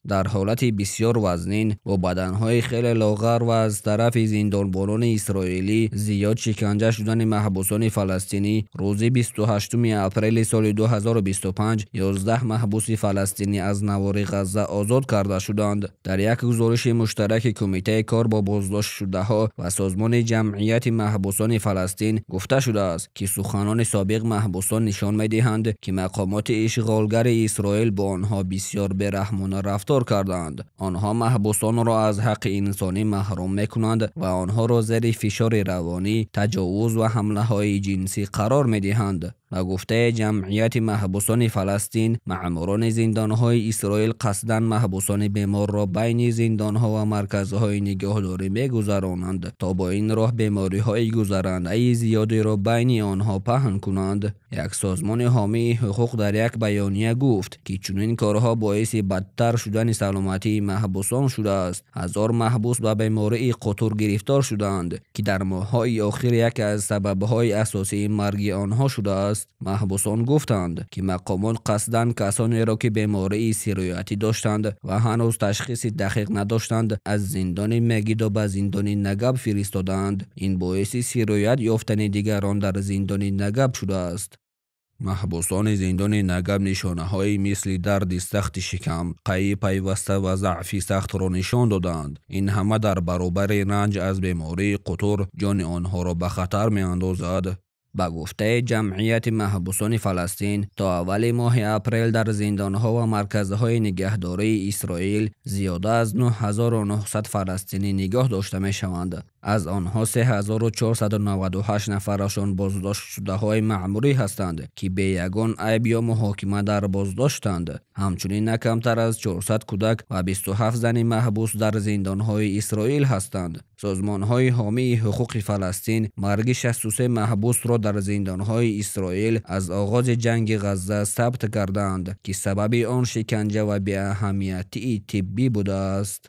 Дар ҳолати бисёр вазнин бо баданҳои хеле лоғар ва аз тарафи зиндонбонони исроилӣ зиёд шиканҷа шудани маҳбусони фаластинӣ рӯзи 28 апрели соли 2025 11 маҳбуси фаластинӣ аз навори Ғазза озод карда шуданд. Дар як гузориши муштараки Кумитаи кор бо боздоштшудаҳо ва Созмони ҷамъияти маҳбусони Фаластин гуфта шудааст, ки суханони собиқ маҳбусон нишон медиҳанд, ки мақомоти ишғолгари Исроил бо онҳо бисёр бераҳмона рафтор кардаанд. Онҳо маҳбусонро аз ҳаққи инсонӣ маҳрум мекунанд ва онҳоро зери фишори равонӣ, таҷовуз ва ҳамлаҳои ҷинсӣ қарор медиҳанд. Ба гуфтаи ҷамъияти маҳбусони Фаластин, маъмурони зиндонҳои Исроил қасдан маҳбусони беморро байни зиндонҳо ва марказҳои нигоҳдорӣ мегузаронанд, то бо ин роҳ бемориҳои гузарандаи зиёдеро байни онҳо паҳн кунанд. Як созмони ҳомии ҳуқуқ дар як баёния гуфт, ки чунин корҳо боиси бадтар шудани саломатии маҳбусон шудааст. 1000 маҳбус ба бемории қутур гирифтор шудаанд, ки дар моҳҳои охир яке аз сабабҳои асосии марги онҳо шудааст. Маҳбусон гуфтанд, ки мақомот қасдан касонеро, ки бемории сироятӣ доштанд ва ҳанӯз ташхиси дақиқ надоштанд, аз зиндони Мегидо ба зиндони Нагаб фиристодаанд. Ин боиси сироят ёфтани дигарон дар зиндони Нагаб шудааст. Маҳбусони зиндони Нагаб нишонаҳои мисли дарди сахти шикам, қайи пайваста ва заъфи сахтро нишон додаанд. Ин ҳама дар баробари ранҷ аз бемории қутур ҷони онҳоро ба хатар меандозад. Ба гуфтаи ҷамъияти маҳбусони Фаластин, то аввали моҳи апрел дар зиндонҳо ва марказҳои нигаҳдории Исроил зиёда аз 9900 фаластинӣ нигоҳ дошта мешаванд. Аз онҳо 3498 нафарашон боздоштшудаҳои маъмурӣ ҳастанд, ки бе ягон айб ё муҳокима дар боздоштанд. Ҳамчунин на камтар аз 400 кӯдак ва 27 зани маҳбус дар зиндонҳои Исроил ҳастанд. Созмонҳои ҳомии ҳуқуқи Фаластин марги 63 маҳбусро дар зиндонҳои Исроил аз оғози ҷанги Ғазза сабт кардаанд, ки сабаби он шиканҷа ва беаҳамиятии тиббӣ будааст.